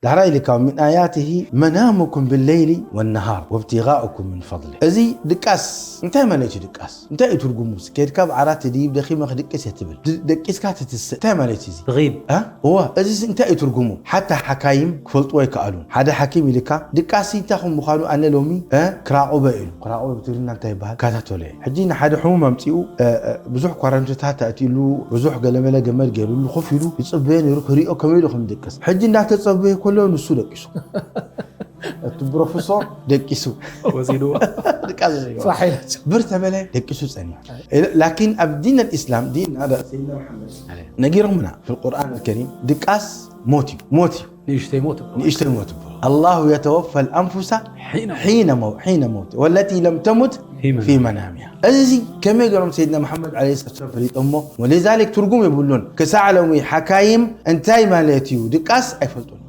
ዳሕራይ ኢልካ፣ من آياته منامكم بالليل والنهار وابتغاؤكم من فضله። እዚ ድቃስ እንታይ ማለት እዩ? ድቃስ እንታይ እዩ ትርጉሙ? ከድካ ኣብ ዓራት ድይብ ደኺመ ክድቅስ እየ ትብል። ድ- ደቂስካ ትትስእ እንታይ ማለት እዩ? እዚ ትጊብ እ? እወ፣ እዚ እንታይ እዩ ትርጉሙ? ሓታ ሓካይም ክፈልጥዎ ኣይከኣሉን። ሓደ ሓኪም ኢልካ ድቃስ እንታይ ከም ምዃኑ ኣነ ሎሚ እ? ክራቑበ ኢሉ። ክራቑበ ብትግርኛ እንታይ ይበሃል? ካታተሎ እየ። ሕጂ ንሓደ ሕሙም ኣምፂኡ እ፣ እ፣ ብዙሕ ኳረንትታት ኣእትዩሉ፣ ብዙሕ ገለመለ ገመድ ገይሩሉ ኮፍ ኢሉ ይፅበዮ ነይሩ፣ ክሪኦ ከመይ ኢሉ ከም ድቅስ። ሕጂ እንዳተፀበየ ከሎ ንሱ ደቂሱ። እቲ ፕሮፌሶር ደቂሱ ወሲድዎ ድቃስ ዘይገባ። ፋሕ ኢላቸው። ብር ተበለ ደቂሱ ጸኒሑ። ላኪን ኣብ ዲን ኣልእስላም ዲን هذا سيدنا محمد ነጊሮምና في القرآن الكريم ድቃስ ሞት እዩ ሞት እዩ ንእሽተይ ሞት ንእሽተይ ሞት ይብሉ። الله يتوفى الأنفس حين حين مو- حين موت والتي لم تمت في منامها. في منامها። እዚ ከመይ ገሮም ሰይድና መሓመድ ዓለይሂ ሰላም ፈሊጦሞ? ولذلك ትርጉም የብሉን። ክሳዕ ሎሚ ሓካይም እንታይ ማለት እዩ ድቃስ ኣይፈልጡን።